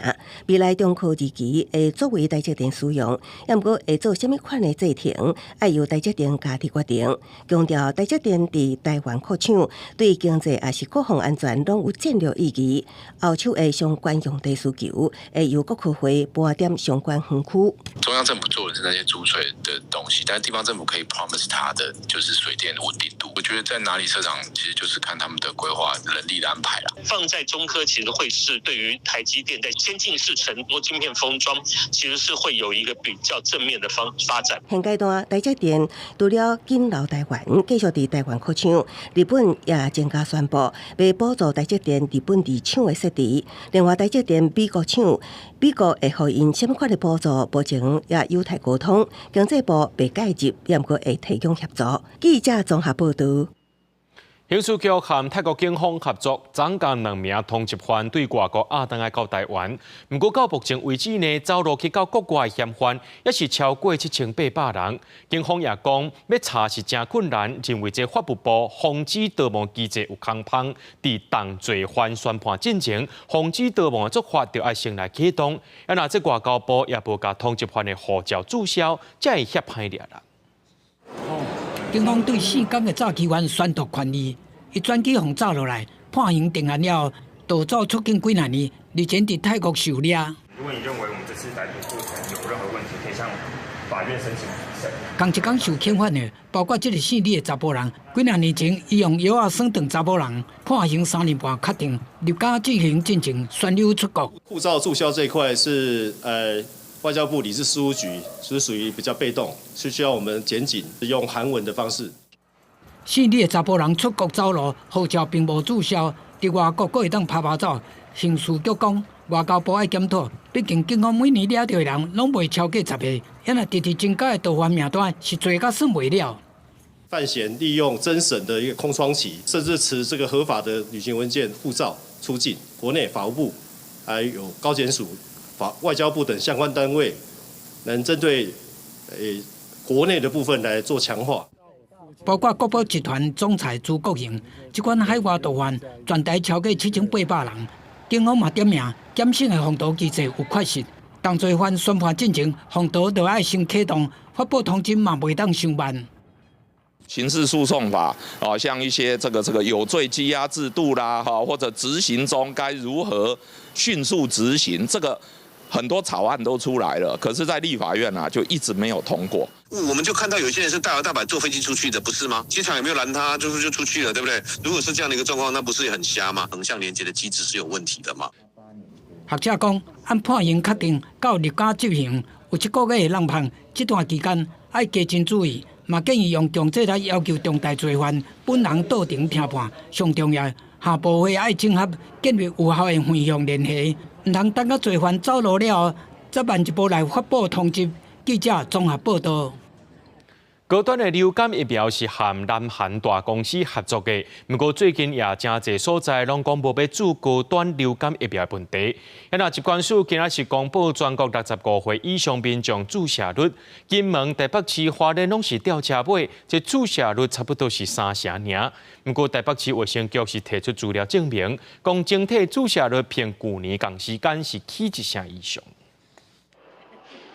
未來中科二期會作為台積電使用，猶毋過會做啥物款的製程，愛由台積電家己決定。強調台積電佇台灣擴廠，對經濟抑是國防安全攏有戰略意義。後手的相關用地需求，會由國科會撥點相關園區。中央政府做的是那些租稅的東西，但地方政府可以 promise 他的就是水電穩定度。我覺得在哪裡設廠，其實就是看他們的規劃人力的安排啦。放在中科其實會是對於台積電在先進製程多晶片封裝，其實是會有一個比較正面的方發展。現階段台積電除了緊留台灣，繼續佇台灣擴廠，日本也增加宣布，欲補助台積電日本二廠的設置。另外，台積電美國廠，美國會予𪜶啥物款的補助，目前也有待溝通。經濟部袂介入，猶毋過會提供協助。記者綜合報道。刑事局和泰國警方合作，總共兩名通緝犯對外國押轉來到台灣。毋過到目前為止呢，走路去到國外的嫌犯，也是超過7800人。警方也講，欲查是誠困難，認為這法務部防止逃亡機制有空縫，佇重罪犯宣判進前，防止逃亡的做法就愛先來啟動。啊，若這外交部也無共通緝犯的護照註銷，才會遐歹掠啦。警方對四工的詐欺犯宣讀寬議，伊專機予炸落來，判刑定案了後，逃走出境幾若年，日前佇泰國受掠。如果你認為我們這次逮捕過程有任何問題，可以向法院申請補審。仝一工受懲罰的，包括這个姓李的查埔人，幾若年前，伊用藥仔耍斷查某人，判刑3年半，確定入監執行進前宣溜出國。護照註銷這一塊是外交部領事事務局是屬於比較被動，是需要我們檢警用函文的方式。姓李的查埔人出國走路，護照並無註銷，佇外國閣會當趴趴走。刑事局講，外交部愛檢討，畢竟警方每年掠著的人攏袂超過10个，抑若直直增加的逃犯名單是濟甲算袂了。范閒利用偵審的一個空窗期，甚至持這個合法的旅行文件、護照出境，國內法務部還有高檢署、法外交部等相關單位，能針對國內的部分來做強化。包括國寶集團總裁朱國榮，這款海外逃犯全台超過7800人。警方嘛點名檢審的防逃機制有缺失，重罪犯宣判進前，防逃就愛先啟動，發布通緝嘛袂當傷慢。刑事訴訟法啊，像一些這個有罪羈押制度啦，哈，或者執行中該如何迅速執行，這個很多草案都出來了，可是，在立法院啊，就一直沒有通過。我們就看到有些人是大搖大擺坐飛機出去的，不是嗎？機場也沒有攔他，就是就出去了，對不對？如果是這樣的一個狀況，那不是也很瞎嗎？橫向連接的機制是有問題的嘛？學者講，按判刑確定到入監執行有7個月的空窗，這段期間愛加真注意，嘛建議用強制來要求重大罪犯本人到庭聽判。上重要，下部會愛整合，建立有效的橫向聯繫，毋通等到罪犯走路了後，才慢一步來發布通緝。記者綜合報道。高端的流感疫苗是和南韓大公司合作的，毋過最近也誠濟所在攏講無欲注高端流感疫苗的問題。啊，疾管署今仔是公布全國65歲以上民眾注射率，金門、台北市、花蓮攏是吊車尾，這注射率差不多是3成爾。毋過台北市衛生局是提出資料證明，講整體注射率比舊年仝時間是起一成以上。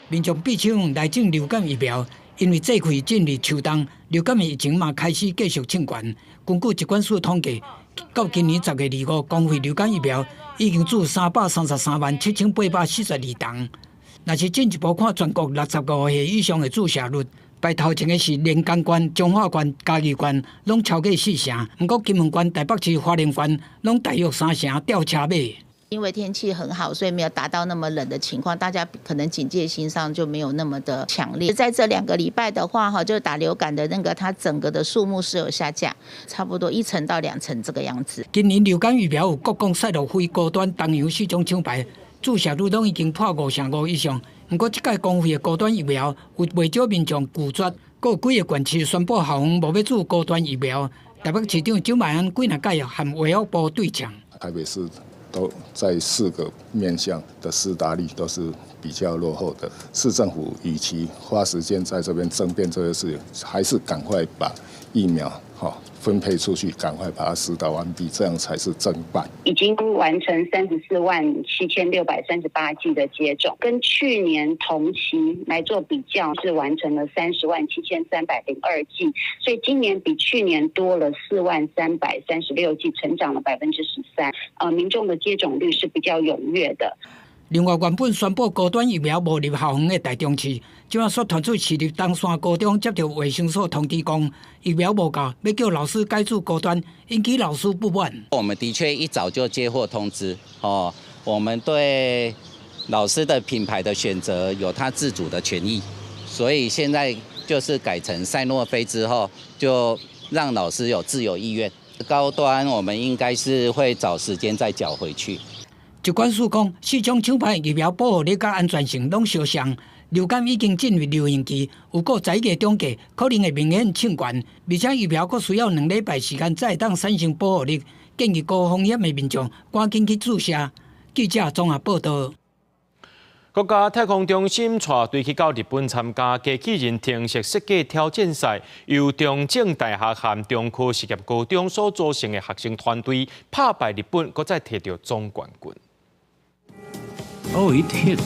民眾比搶來種流感疫苗。因為這季進入秋冬，流感的疫情嘛開始繼續衝懸。根據疾管署統計，到今年10月25，公費流感疫苗已經注33337,842筒。若是進一步看全國65歲以上的注射率，排頭前的是連江縣、彰化縣、嘉義縣，攏超過四成。毋過金門縣、台北市、花蓮縣攏大約三成吊車尾。因為天氣很好，所以沒有達到那麼冷的情況，大家可能警戒心上就沒有那麼的強烈。在這2個禮拜的話，哈，就打流感的那個，它整個的數目是有下降，差不多1成到2成這個樣子。今年流感疫苗有國光、賽諾菲、高端、東洋四種廠牌，注射率攏已經破55.5%以上。毋過，這屆公費的高端疫苗有袂少民眾拒絕，閣有幾个縣市宣布校方無欲注高端疫苗。台北市長蔣萬安幾若擺和衛福部對嗆。台北市都在四個面向的施打率都是比較落後的。市政府與其花時間在這邊爭辯這個事，還是趕快把疫苗分配出去，趕快把它施打完畢，這樣才是正辦。已經完成347,638劑的接種，跟去年同期來做比較，是完成了307,302劑，所以今年比去年多了40,336劑，成長了13%。民眾的接種率是比較踴躍的。另外，原本宣布高端疫苗無入校園的臺中市，這擺煞傳出市立冬山高中接到衛生所通知講疫苗無夠，欲叫老師改注高端，引起老師不滿。我們的確一早就接獲通知，哦，我們對老師的品牌的選擇有他自主的權益，所以現在就是改成賽諾菲之後，就讓老師有自由意願。高端我們應該是會找時間再繳回去。疾管署講，四種廠牌疫苗保護力佮安全性攏相像，流感已經進入流行期，有過11月中過可能會明顯升懸，而且疫苗閣需要2禮拜時間才會當產生保護力，建議高風險的民眾趕緊去注射。記者綜合報道。國家太空中心帶隊去到日本參加機器人程式設計挑戰賽，由中正大學和中科實業高中所組成的學生團隊拍敗日本，閣再提著總冠軍。 Oh, it hit.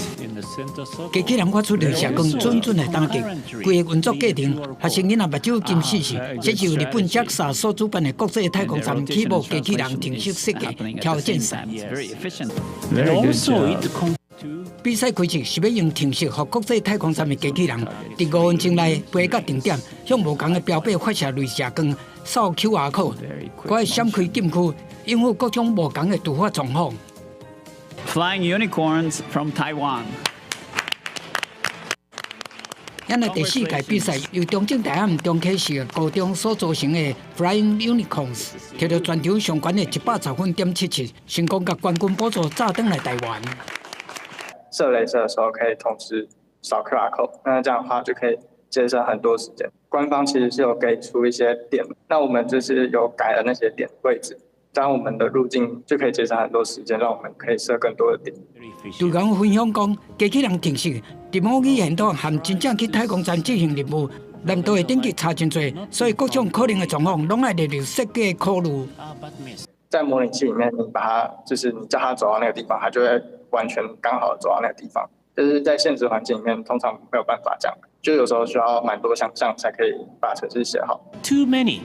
機器人發出鐳射光，準準的打擊，規个運作過程，學生囡仔目睭金死死。這是由日本 JAXA 所主辦的國際太空站起步機器人程式設計挑戰賽。比賽規則是欲用程式，予國際太空站的機器人佇5分鐘內飛到定點，向無仝的標靶發射鐳射光，掃 QR code，閣會閃開禁區，應付各種無仝的突發狀況。 Flying Unicorns from Taiwan。咱的第四屆比賽由中正大學中啟實業高中所組成的 Flying Unicorns，摕著全場上懸的110.77分，成功共冠軍寶座炸轉來台灣。射雷射的時候可以同時掃 QR code，那這樣的話就可以節省很多時間。官方其實是有給出一些點，那我們就是有改了那些點位置。這樣我們的路徑就可以節省很多時間，讓我們可以設更多的點。隊員分享講，機器人程式佇模擬現場和真正去太空站執行任務，難度的等級差真濟，所以各種可能的狀況攏愛列入設計考慮。在模擬器裡面，你把它就是你叫它走到那個地方，它就會完全剛好走到那個地方。就是在現實環境裡面，通常沒有辦法這樣，就有時候需要蠻多想象才可以把程式寫好。 Too many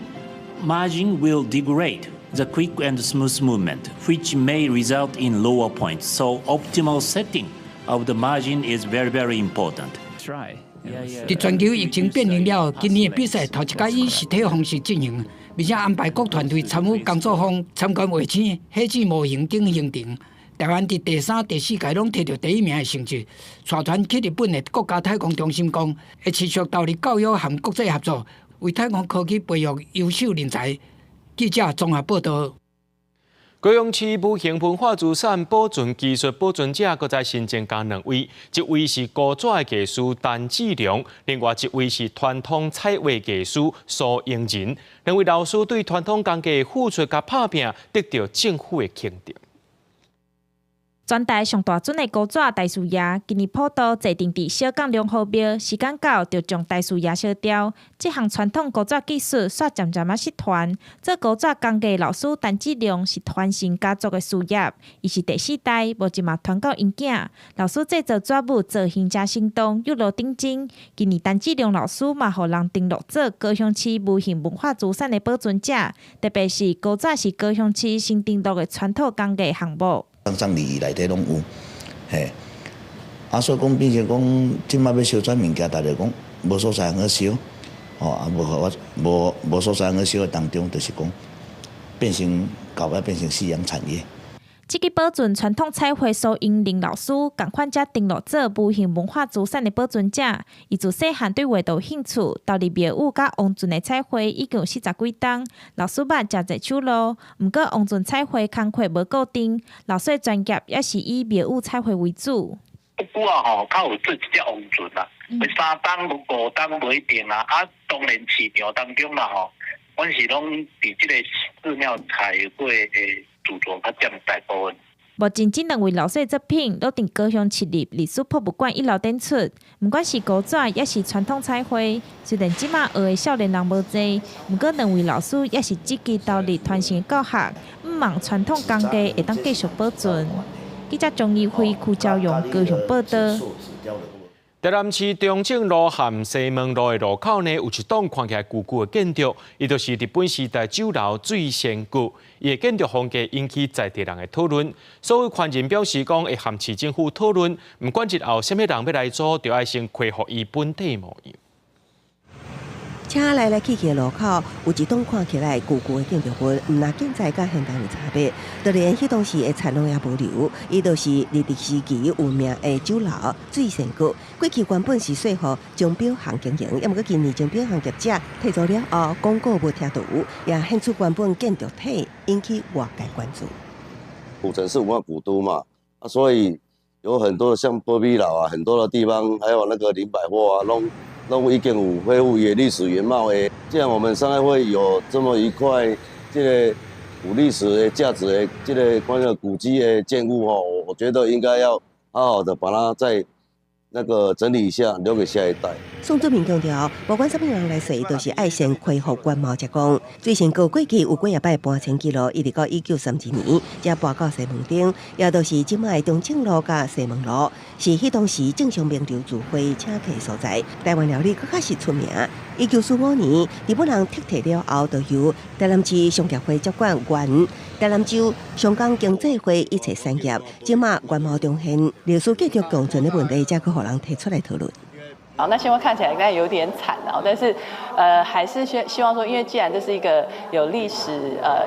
margin will degrade the quick and smooth movement, which may result in lower points. So optimal setting of the margin is very, very important. Try. 佇全球疫情變形了後，今年的比賽頭一擺以實體方式進行，而且安排各團隊參與工作坊、參觀衛星、火箭模型等行程。台灣佇第三、第四屆攏提著第一名的成績，帶團去日本的國家太空中心講，會持續投入教育和國際合作，為太空科技培育優秀人才。記者綜合報道。高雄市無形文化資產保存技術保存者，閣再新增加兩位，一位是古紙的藝師陳志良，另外一位是傳統彩畫藝師蘇英仁。兩位老師對傳統工藝付出佮拍拚，得著政府的肯定。全台上大尊的古紙大樹爺，今年普渡坐鎮佇小港龍虎廟，時間到就將大樹爺燒掉。這項傳統古紙技術煞漸漸仔失傳。做古紙工藝老師陳志良是傳承家族的事業，伊是第四代，無一嘛傳到𪜶囝。老師製作紙母造型誠生動，又落頂真。今年陳志良老師嘛，予人登錄做高雄市無形文化資產的保存者，特別是古紙是高雄市新登錄的傳統工藝項目。送禮儀內底攏有，嘿，啊，所以講變成講，這擺欲燒紙物件，大家講無所在通好燒，吼啊無我無無所在通好燒的當中，就是講變成到尾變成夕陽產業。這個保存傳統彩繪蘇英玲老師，仝款才登錄做無形文化資產的保存者。伊自細漢對畫就有興趣，投入廟宇佮王船的彩繪已經有四十幾冬。老師捌誠濟手路，毋過王船彩繪工課無固定，老師的專業也是以廟宇彩繪為主。古啊吼，較有做一隻王船啦，三冬五冬無一定啦。啊，當然市場當中啦吼，阮是攏佇這個寺廟彩繪的著作較佔大部分。目前這兩位老師的作品，攏佇高雄市立歷史博物館一樓展出。毋管是古紙，抑是傳統彩繪，雖然這馬學的少年人無濟，毋過兩位老師也是積極投入傳承教學，向望傳統工藝會當繼續保存。記者張怡輝、邱昭勇高雄報道。台南市中正路和西門路的路口呢，有一棟看起來舊舊的建築，伊就是日本時代酒樓醉仙閣。伊的建築風格引起在地人的討論。所有權人表示講，會和市政府討論，毋管日後啥物人欲來租，就愛先恢復伊本底模樣。車來來去去的路口，有一棟看起來舊舊的建築物，毋但建材佮現代有差別，就連彼當時的田籠也無留。伊就是日治時期有名的酒樓醉仙閣。過去原本是稅予鐘錶行經營，猶毋過近年鐘錶行業者退租了後，廣告無聽著，也現出原本建築體，引起外界關注。府城是文化古都嘛，啊，所以有很多像波比樓啊，很多的地方，還有那個林百貨啊，攏已經有恢復伊的歷史原貌的。既然我們商業會有這麼一塊這個有歷史的價值的這個關於古蹟的建物吼，我覺得應該要好好的把它再那個整理一下，留給下一代。宋志明強調，不管啥物人來說，都是愛先恢復原貌才講。醉仙閣過去有幾仔擺搬遷記錄，一直到1932才搬到西門町，也就是這擺的中正路佮西門路，是彼當時政商名流聚會請客所在。台灣料理閣較是出名。1945年，日本人撤退了後，就由台南市商協會接管原台南州商工經濟會一切產業。這擺原貌重現，歷史建築共存的問題，才閣予人提出來討論。好，那新聞看起來應該有點慘啊，但是，還是希望說，因為既然這是一個有歷史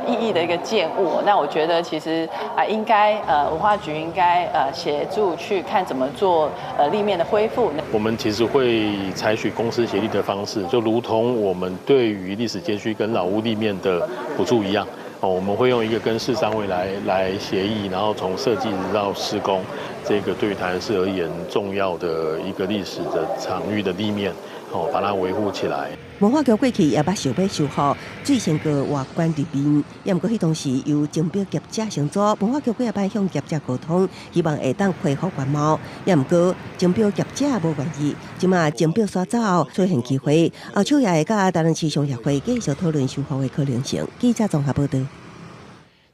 意義的一個建物，那我覺得其實啊，應該文化局應該協助去看怎麼做立面的恢復。我們其實會採取公私協力的方式，就如同我們對於歷史街區跟老屋立面的補助一樣，哦，我們會用一個跟市商會來協議，然後從設計到施工，這個對於台南市而言重要的一個歷史的場域的立面，哦，把它維護起來。文化局過去也捌想欲修復醉仙閣外觀立面，也毋過彼當時由鐘錶業者承租，文化局幾仔擺向業者溝通，希望會當恢復原貌。也毋過鐘錶業者無願意，這馬鐘錶煞走後出現機會，後手也會佮台南市商協會繼續討論修復的可能性。記者綜合報道。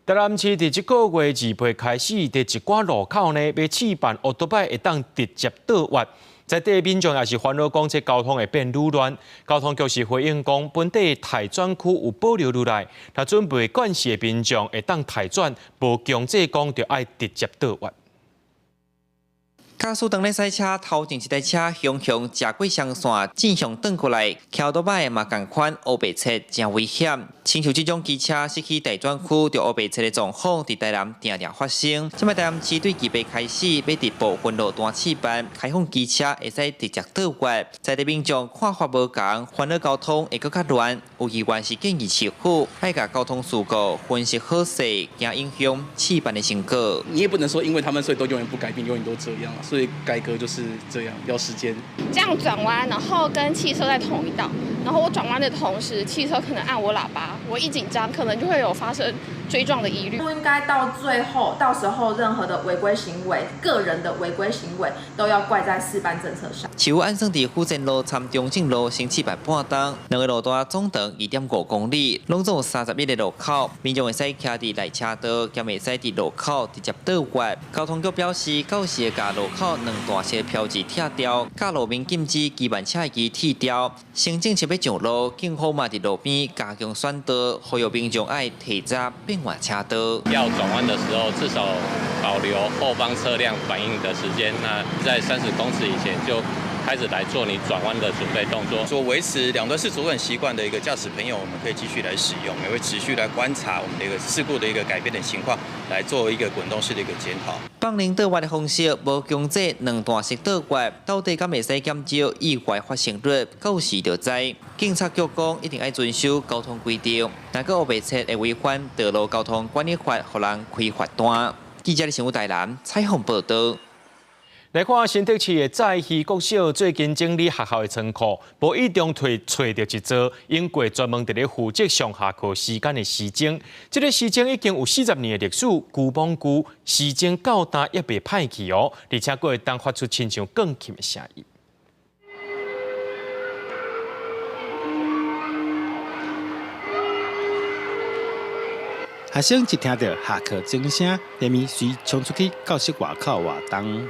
台南市佇這個月28開始，佇一寡路口呢，欲試辦烏多擺會當直接倒彎。在地民眾也是煩惱講，這交通會變愈亂。交通局是回應講，本地待轉區有保留落來，若準備轉線的民眾會當待轉，無強制講著愛直接倒彎。駕駛當咧駛車，頭前一台車雄雄食過雙線，正向轉過來，騎歐多擺嘛仝款烏白切，誠危險。親像這種機車失去待轉區，就烏白切的狀況，佇台南定定發生。這擺台南市對28開始，欲佇部分路段試辦，開放機車會使直接倒彎。在地民眾看法無仝，煩惱交通會閣較亂。有議員是建議市府愛共交通事故分析好勢，驚影響試辦的成果。你也不能說因為他們所以都永遠不改變，永遠都這樣。所以改革就是這樣，要時間。這樣轉彎，然後跟汽車在同一道，然後我轉彎的同時，汽車可能按我喇叭，我一緊張，可能就會有發生追撞的疑慮。不應該到最後，到時候任何的違規行為，個人的違規行為都要怪在試辦政策上。市府按算佇府前路參中正路先試辦半冬，兩个路段總長2.5公里，攏總有31个路口，民眾會使徛佇內車道，兼會使佇路口直接倒彎。交通局表示，到時會共路口兩大細標誌拆掉，佮路面禁止機慢車的旗鐵掉。新政策欲上路，警方嘛佇路邊加強宣導，呼籲民眾愛提早變換車道。要轉彎的時候，至少保留後方車輛反應的時間。那在30公尺以前就開始來做你轉彎的準備動作。說維持兩段式左轉習慣的一個駕駛朋友，我們可以繼續來使用，也會持續來觀察我們的一個事故的一個改變的情況，來做一個滾動式的一個檢討。放輪倒彎的方式無強制兩段式倒彎，到底敢會使減少意外發生率？到時就知。警察局講一定愛遵守交通規定，若閣烏白切會違反道路交通管理法，予人開罰單。記者新聞台南採訪報道。來看新竹市的載魚國小最近整理學校的倉庫，無意中揣揣著一座英國專門佇咧負責上下課時間的時鐘。這个時鐘已經有40年的歷史，舊玩具時鐘到今猶袂歹去哦，而且閣會當發出親像鋼琴的聲音。學生一聽著下課鐘聲，連咪隨衝出去教室外口活動。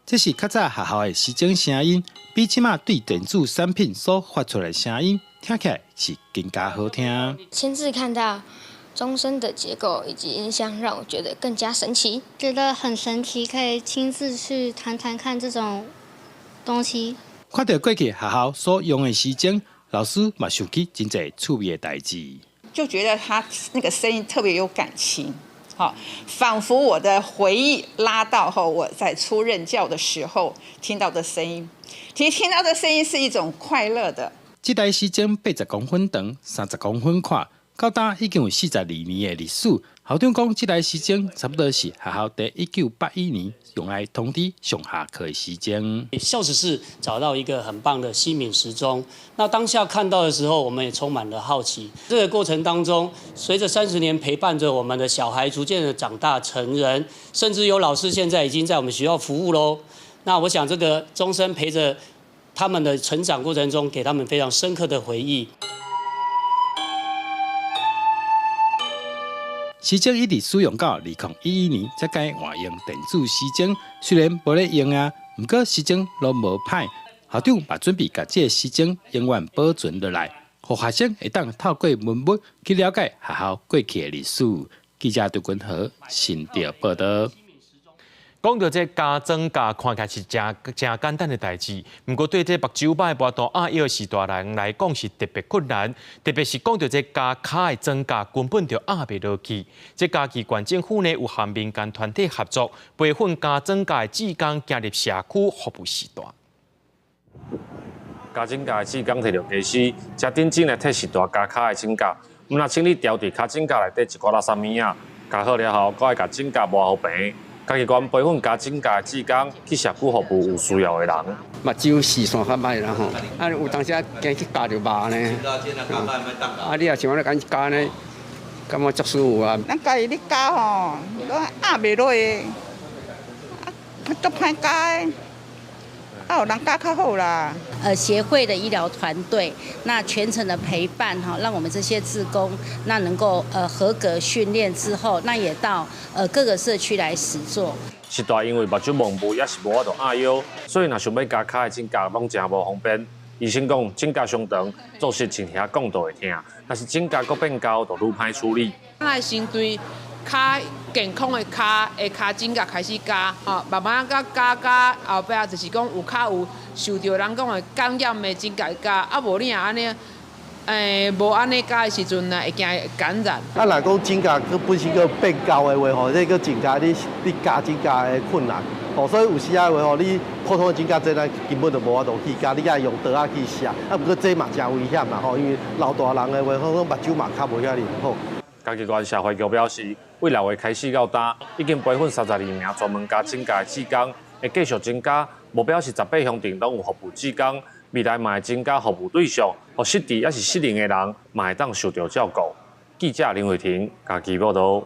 這是較早學校的時鐘聲音，比這馬對電子產品所發出的聲音聽起來是更加好聽。親自看到鐘身的結構以及音箱，讓我覺得更加神奇。覺得很神奇，可以親自去彈彈看這種東西。看著過去學校所用的時鐘，老師嘛想起真濟趣味的代誌。就覺得他那個聲音特別有感情。好，仿佛我的回憶拉到後，我在初任教的時候聽到的聲音，其實聽到的聲音是一種快樂的。這台時鐘80公分長，30公分寬，到今已經有42年的歷史。校長講，這台時鐘差不多是學校佇1981年用來通知上下課的時鐘。校史室找到一個很棒的西敏時鐘，那當下看到的時候，我們也充滿了好奇。這個過程當中，隨着30年陪伴着我們的小孩逐漸的長大成人，甚至有老師現在已經在我們學校服務嘍。那我想，這個鐘聲陪着他們的成長過程中，給他們非常深刻的回憶。時鐘一直使用到2011年，才改換用電子時鐘。雖然無咧用啊，毋過時鐘攏無歹。校長嘛準備共這个時鐘永遠保存落來，予學生會當透過文物去了解學校過去的歷史。記者杜君和新竹報道。講著這加裝甲，看起來是誠誠簡單的代誌，毋過對這目睭歹無法度壓腰序大人來講是特別困難。特別是講著這加跤的裝甲，根本就壓袂落去。這嘉義縣政府呢，有和民間團體合作，培訓加裝甲的志工，行入社區服務序大。加整甲的志工提著家私，誠認真來替序大加跤的指甲，毋若清理牢佇跤指甲內底一寡垃圾物仔，加好了後，閣愛共指甲磨予平。嘉義縣培訓加指甲的志工去社區服務有需要的人。目睭視線較歹啦吼，啊有當時啊驚去咬著肉呢，啊你若像按呢共咬呢，感覺足舒服啊。咱家己咧咬吼，攏壓袂落的，啊足歹咬的。啊，有人咬較好啦。協會的醫療團隊，那全程的陪伴哈，讓我們這些志工，那能夠合格訓練之後，那也到各個社區來實作。序大因為目睭模糊，也是無法度壓腰，所以若想欲加跤的指甲，攏誠無方便。醫生講，指甲傷長，做事情遐講就會疼，若是指甲閣變厚，就愈歹處理。咱先對跤健康的跤的跤指甲開始加，吼，慢慢佮加加後壁就是講有較有受著人講的感染的指甲加，啊無你若按呢，無按呢加的時陣呢，會驚感染。啊，若講指甲閣本身閣變厚的話吼，這閣增加你加指甲的困難。哦，所以有時仔話吼，你普通的指甲這咱根本就無法度去加，你愛用刀仔去削。啊，毋過這嘛誠危險啦吼，因為老大人的話，可能目睭嘛較無遐爾好。嘉義縣社會局表示，對6月開始到今，已經培訓32名專門加指甲的志工，會繼續增加，目標是18鄉鎮攏有服務志工，未來嘛會增加服務對象，予失智抑是失能的人嘛會當受著照顧。記者林慧婷嘉義報導。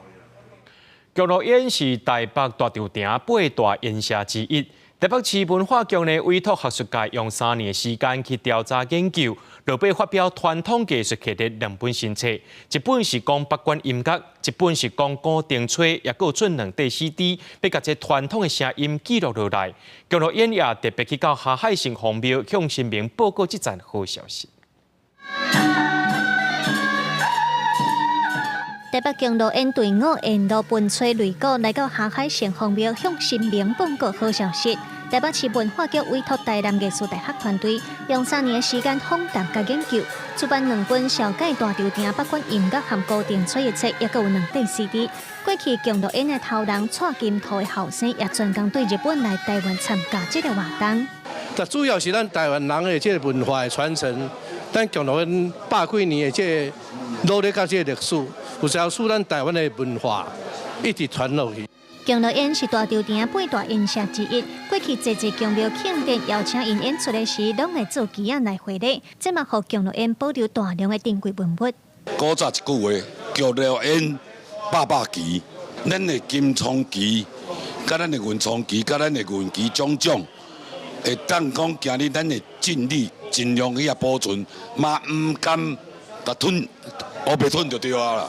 菊樂園是台北大稻埕八大園社之一。台北市文化局呢委託學術界用3年的時間去調查研究，落尾發表傳統藝術系列兩本新冊，一本是講北管音樂，一本是講古燈吹，也閣有出兩塊 CD，欲共這傳統的聲音記錄落來。菊樂園也特別去到霞海城隍廟向神明報告這層好消息。台北共樂園隊伍沿路奔吹擂鼓，來到霞海城隍廟向神明報告好消息。台北市文化局委託台南藝術大學團隊，用3年的時間訪談佮研究，出版兩本紹介大稻埕北管音樂和古亭吹的冊，抑閣有兩塊 CD。過去共樂園的頭人蔡金圖的後生，也專工對日本來台灣參加這個活動。但主要是咱台灣人的這個文化的傳承，咱共樂園百幾年的這個努力佮這個歷史，有時候使咱台灣的文化一直傳落去。共樂園是大稻埕八大園社之一，過去濟濟宮廟慶典邀請𪜶演出的時，攏會做旗仔來回禮，這嘛予共樂園保留大量的珍貴文物。古早一句話，共樂園百百旗，咱的金創旗，佮咱的銀創旗，佮咱的銀旗種種，會當講今日咱會盡力盡量去遐保存，嘛毋甘共吞，烏白吞就對啊啦。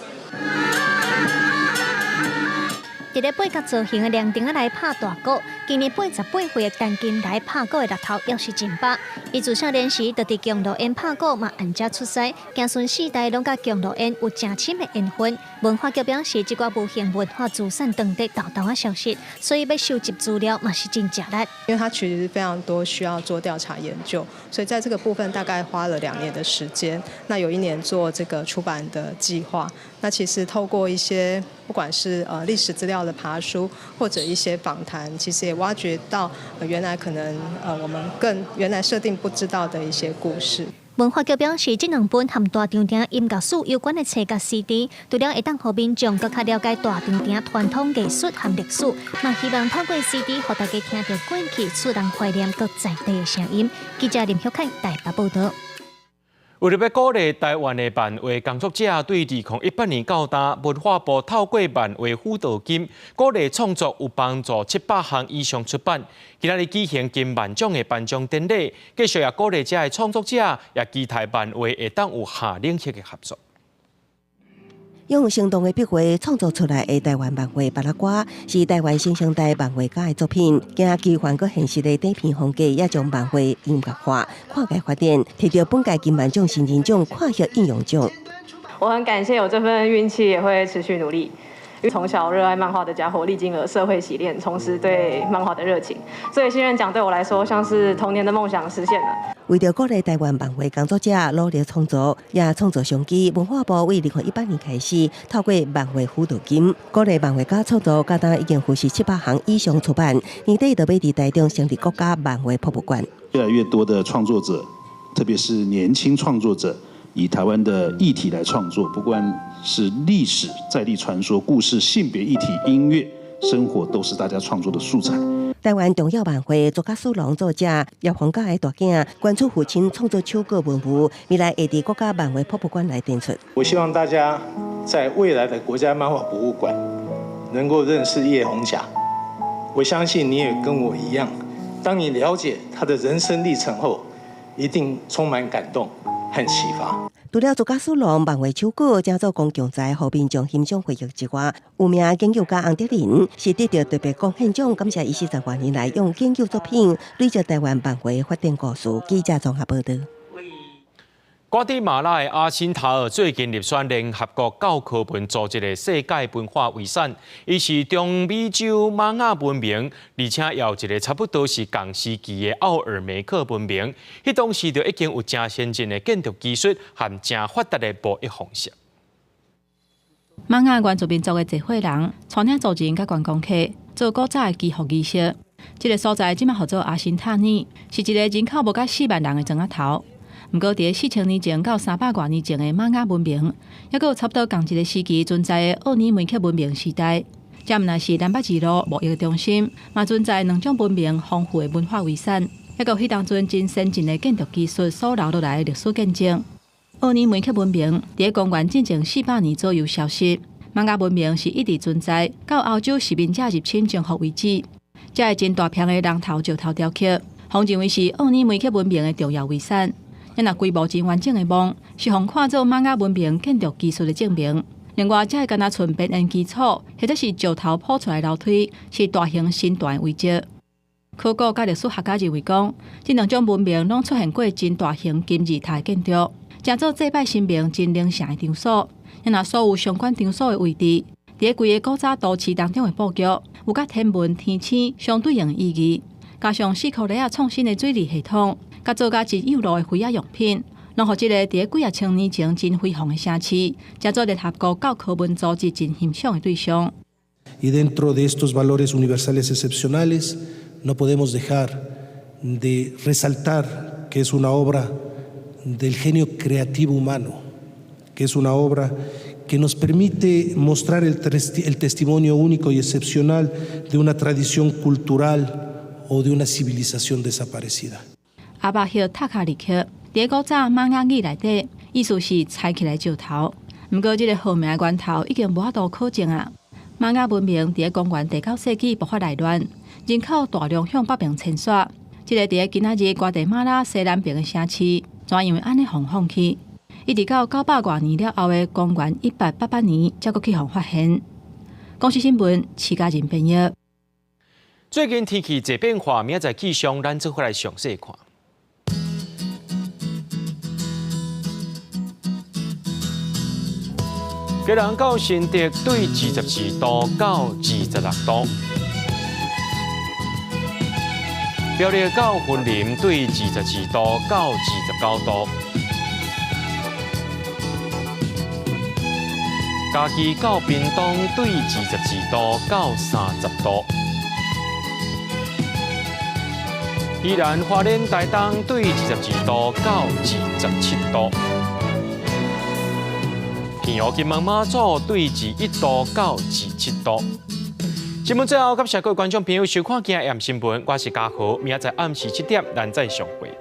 佇咧八角造型的涼亭仔來拍大鼓，今年88歲的陳金來拍鼓的力頭猶是真飽。伊自少年時就佇共樂園拍鼓，嘛按遮出師，子孫四代攏佮共樂園有誠深的緣分。文化局表示，這寡無形文化資產當地沓沓仔消失，所以欲收集資料嘛是真食力。因為它其實非常多需要做調查研究，所以在這個部分大概花了2年的時間。那有一年做這個出版的計劃。那其實透過一些不管是歷史資料的爬梳，或者一些訪談，其實也挖掘到原來可能我們更原來設定不知道的一些故事。文化局表示，這兩本和大稻埕音樂史有關的冊佮 CD，除了會當予民眾閣較了解大稻埕傳統藝術和歷史，嘛希望透過 CD，予大家聽著過去使人懷念閣在地的聲音。記者林旭凱台北報導。為著欲鼓勵台灣的漫畫工作者，對2018年到今，文化部透過漫畫輔導金，鼓勵創作有幫助700項以上出版。今仔日舉行金漫獎的頒獎典禮，繼續也鼓勵遮的創作者，也期待漫畫會當有下領域的合作。用生動的筆畫創作出來的台灣漫畫《芭樂歌》，是台灣新生代漫畫家的作品。經奇幻閣現實的短篇風格，也將漫畫音樂化、跨界發展，提著本屆金漫獎新人獎跨域應用獎。我很感謝有這份運氣，也會持續努力。因為從小熱愛漫畫的傢伙，歷經了社會洗練，重拾對漫畫的熱情，所以新人獎對我來說，像是童年的夢想實現了。為著鼓勵台灣漫畫工作者努力創作，也創造商機，文化部為2018年開始，透過漫畫輔導金，鼓勵漫畫家創作，到今已經扶持700項以上出版。年底就欲佇台中成立國家漫畫博物館。越來越多的創作者，特別是年輕創作者，以台灣的議題來創作，不管是歷史、在地傳說、故事、性別議題、音樂、生活，都是大家創作的素材。台灣重要漫畫作家蘇龍作者葉宏甲的大囝，捐出父親創作手稿文物，未來會佇國家漫畫博物館來展出。我希望大家在未來的國家漫畫博物館能夠認識葉宏甲。我相信你也跟我一樣，當你了解他的人生歷程後，一定充滿感動和啟發。除了作家蘇龍漫畫手稿，製作公共財予民眾欣賞回憶之外，有名研究家洪德仁是得著特別貢獻獎，感謝伊四十外年來用研究作品累積台灣漫畫發展故事。記者綜合報導。瓜地馬拉的阿辛塔爾最近入選聯合國教科文組織的世界文化遺產，伊是中美洲瑪雅文明，而且也有一個差不多是仝時期的奧爾梅克文明。彼當時就已經有誠先進的建築技術和誠發達的貿易方式。瑪雅原住民族的濟歲人，帶領族人佮觀光客做古早的祈福儀式。這個所在這馬號做阿辛塔爾，是一个人口無到4萬人的庄仔頭。毋過，佇4000年前到300外年前的瑪雅文明，抑閣有差不多仝一个時期存在的奧爾梅克文明時代，這毋但是南北二路貿易的中心，嘛存在兩種文明豐富的文化遺產，抑閣有彼當陣真先進的建築技術所留落來的歷史見證。奧爾梅克文明佇公元進前400年左右消失，瑪雅文明是一直存在到歐洲殖民者入侵征服為止。這个真大片的人頭石頭雕刻，予認為是奧爾梅克文明的重要遺產。這若規模真完整的墓，是予看做瑪雅文明建築技術的證明。另外，這个敢若賰邊緣基礎，或者是石頭鋪出來樓梯，是大型神壇的遺跡。考古佮歷史學家認為講，這兩種文明攏出現過真大型金字塔的建築，成做祭拜神明真靈聖的場所，若所有相關場所的位置，佇咧規个古早都市當中的布局，有佮天文天星相對應的意義。加上四箍犁仔創新的水利系統，佮做甲真幼路的飛仔用品，攏予這个佇咧幾仔千年前真輝煌的城市，成做聯合國教科文組織真欣賞的對象。 Y dentro de estos valores universales excepcionales, no podemos dejar de resaltar que es una obra del genio creativo humano, que es una obra que nos permite mostrar el testimonio único y excepcional de una tradición cultural o de una civilización desaparecida。阿巴赫塔卡里克，佇古早瑪雅語內底，意思是採起來石頭。毋過，這个號名的源頭已經無法度考證啊。瑪雅文明佇公元第九世紀爆發內亂，人口大量向北邊遷徙。這个佇咧今仔日瓜地馬拉西南邊的城市，就因為按呢予放棄。一直到九百外年了後的公元1888年，才閣去予發現。公視新聞，徐家仁編譯。最近天氣濟變化，明仔載氣象，咱做伙來詳細看。基隆到新竹對22度到26度，苗栗到雲林對22度到29度，嘉義到屏東對22度到30度，宜蘭花蓮台東對22度到27度。平湖金門馬祖對21度到27度。新聞最後，感謝各位觀眾朋友收看今日的新聞，我是嘉豪，明仔載暗時7點，咱再相會。